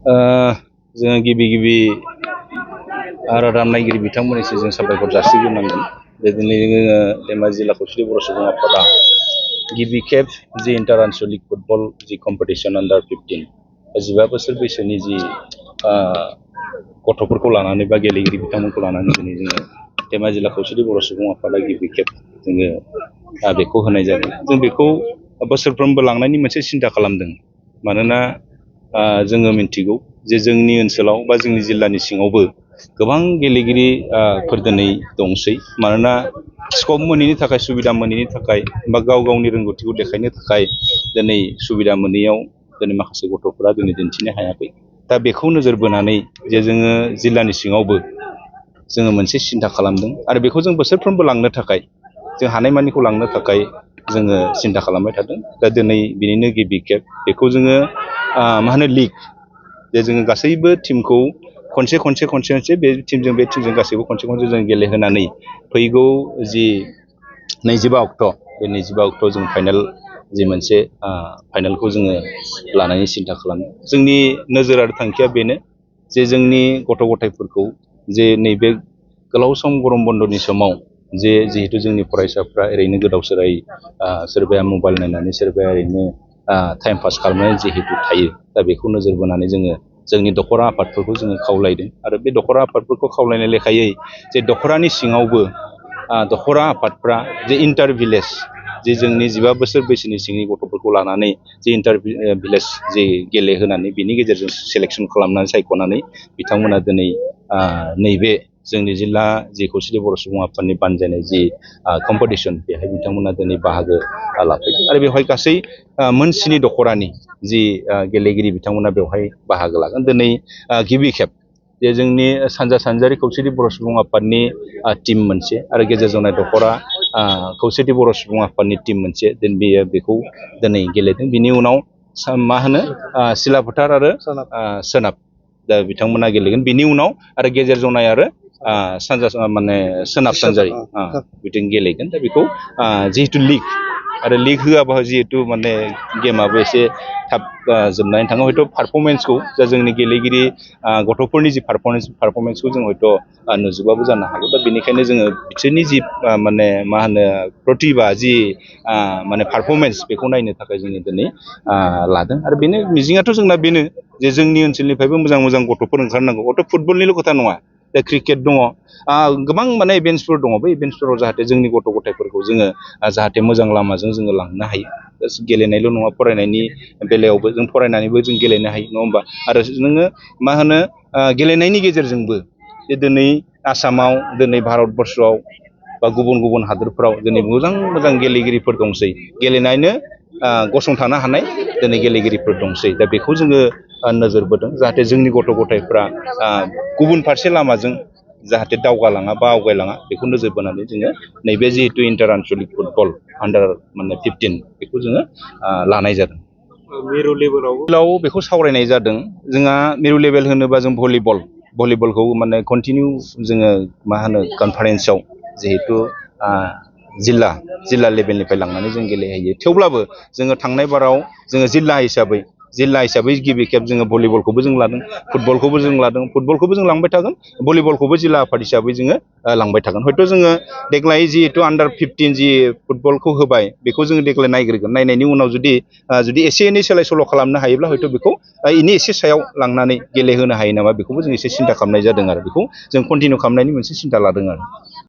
जोङो गिबि रादाब नायगिरि बिथांमोननिसिम जों साबायखर जासिग्रोनांगोन। दिनै जोङो धेमाजि जिल्ला खौसेथि बर' सुबुं आफादा गिबि खेब जि इन्टार आनसलिक फुटबल जि कम्पिटिसन आन्डार 15 15 बोसोर बैसोनि जि गथ'फोरखौ लानानै बा गेलेगिरि बिथांमोनखौ लानानै दिनै जोङो धेमाजि जिल्ला खौसेथि बर' सुबुं आफादा गिबि खेब जोङो बेखौ होनाय जादों। जों बेखौ बोसोरफ्रोमबो लांनायनि मोनसे सिन्था खालामदों। मानोना जोङो मिन्थिगौ जे जोंनि ओनसोलाव बा जोंनि जिल्लानि सिङावबो गोबां गेलेगिरिफोर दिनै दंसै। मानोना स्कप मोनैनि थाखाय, सुबिदा मोनैनि थाखाय बा गाव गावनि रोंगौथिखौ देखायनो थाखाय दिनै सुबिदा मोनैयाव दिनै माखासे गथ'फोरा दिनै दिन्थिनो हायाखै। दा बेखौ नोजोर बोनानै जे जोङो जिल्लानि सिङावबो जोङो मोनसे सिन्था खालामदों आरो बेखौ जों बोसोरफ्रोमबो लांनो थाखाय जों हानायमानिखौ लांनो थाखाय जोङो सिन्था खालामबाय थादों। दा दिनै बिनिनो गिबि खेब बेखौ जोङो लिग जे जोङो गासैबो टिमखौ खनसे बे टिमजों गासैबो खनसे जों गेलेहोनानै फैगौ जि 25 अक्ट' बे 25 अक्ट' जों फाइनाल जि मोनसे फाइनालखौ जोङो लानायनि सिन्था खालामो। जोंनि नोजोर आरो थांखिया बेनो जे जोंनि गथ' गथायफोरखौ जे नैबे गोलाव सम गरम बन्दनि समाव जिहेतु जोंनि फरायसाफ्रा ओरैनो गोदाव सोराय सोरबाया मबाइल नायनानै सोरबाया ओरैनो टाइम पास खालामनानै जिहेतु थायो। दा बेखौ नोजोर बोनानै जोङो जोंनि दख'रा आफादफोरखौ जोङो खावलायदों आरो बे दख'रा आफादफोरखौ खावलायनाय लेखायै जे दख'रानि सिङावबो दख'रा आफादफ्रा जे इन्टार भिलेज जे जोंनि 15 बोसोर बैसोनि सिंनि गथ'फोरखौ लानानै जे इन्टार भिलेज जे गेलेहोनानै बिनि गेजेरजों सेलेक्सन खालामनानै सायख'नानै बिथांमोना दिनै नैबे जोंनि जिल्ला जि खौसेथि बर' सुबुं आफादनि बानजायनाय जि कम्पिटिसन बेहाय बिथांमोना दिनै बाहागो लाफैदों आरो बेवहाय गासै मोन 7 दख'रानि जि गेलेगिरि बिथांमोना बेवहाय बाहागो लागोन। दिनै गिबि खेब जे जोंनि सानजारि खौसेथि बर' सुबुं आफादनि टिम मोनसे आरो गेजेर जनाय दख'रा खौसेथि बर' सुबुं आफादनि टिम मोनसे बेखौ दिनै गेलेदों। बिनि उनाव सिलाफोथार आरो सोनाब दा बिथांमोना गेलेगोन। बिनि उनाव आरो गेजेर जनाय आरो सोनाब सानजारि बिथिं गेलेगोन। दा बेखौ जिहेतु लिग होआबा जिहेतु गेमाबो एसे थाब जोबनानै थाङो। हयथ' पारफरमेन्सखौ जा जोंनि गेलेगिरि गथ'फोरनि जि पारफरमेन्सखौ जों हयथ' नुजोबाबो जानो हागौ। दा बेनिखायनो जोङो बिसोरनि जि प्रतिभा जि पारफरमेन्स बेखौ नायनो थाखाय जोङो दिनै लादों। आरो बेनो मिजिङाथ' जोंना बेनो जे जोंनि ओनसोलनिफ्रायबो मोजां गथ'फोर ओंखारनांगौ। हयथ' फुटबलनिल' खोथा नङा, दा क्रिकेट दङ, गोबां इभेन्ट्सफोर दङ। बै इभेन्ट्सफोराव जाहाथे जोंनि गथ' गथायफोरखौ जोङो जाहाथे मोजां लामाजों जोङो लांनो हायो। गेलेनायल' नङा, फरायनायनि बेलायावबो जों फरायनानैबो जों गेलेनो हायो, नङा होमबा? आरो नोङो गेलेनायनि गेजेरजोंबो जे दिनै आसामाव, दिनै भारतबर्सआव बा गुबुन हादोरफ्राव दिनै मोजां गेलेगिरिफोर दंसै। गेलेनायनो गसंथानो हानाय दिनै गेलेगिरिफोर दंसै। दा बेखौ जोङो नोजोर बोदों जाहाथे जोंनि गथ' गथायफ्रा गुबुन फारसे लामाजों जाहाथे दावगालाङा बा आवगायलाङा बेखौ नोजोर बोनानै जोङो नैबे जिहेतु इन्टार आनसलिक फुटबल आन्डार 15 बेखौ जोङो लानाय जादों। मिरु लेभेलाव बेखौ सावरायनाय जादों। जोंहा मिरु लेभेल होनोबा जों भलिबलखौ कन्टिनिउ जोङो कनफारेन्सआव जिहेतु जिल्ला लेभेलनिफ्राय लांनानै जों गेलेहैयो। थेवब्लाबो जोङो थांनाय बाराव जोङो जिल्ला हिसाबै गिबि खेब जोङो भलिबलखौबो जों लादों, फुटबलखौबो जों लादों। फुटबलखौबो जों लांबाय थागोन, भलिबलखौबो जिल्ला आफाद हिसाबै जोङो लांबाय थागोन। हयथ' जोङो देग्लाय जिहेतु आन्डार 15 जि फुटबलखौ होबाय बेखौ जोङो देग्लाय नायग्रोगोन। नायनायनि उनाव जुदि एसे एनै सोलाय सोल' खालामनो हायोब्ला हयथ' बेखौ इनि एसे सायाव लांनानै गेलेहोनो हायो नामा बेखौबो जों एसे सिन्था खालामनाय जादों आरो बेखौ जों कन्टिनिउ खालामनायनि मोनसे सिन्था लादों आरो।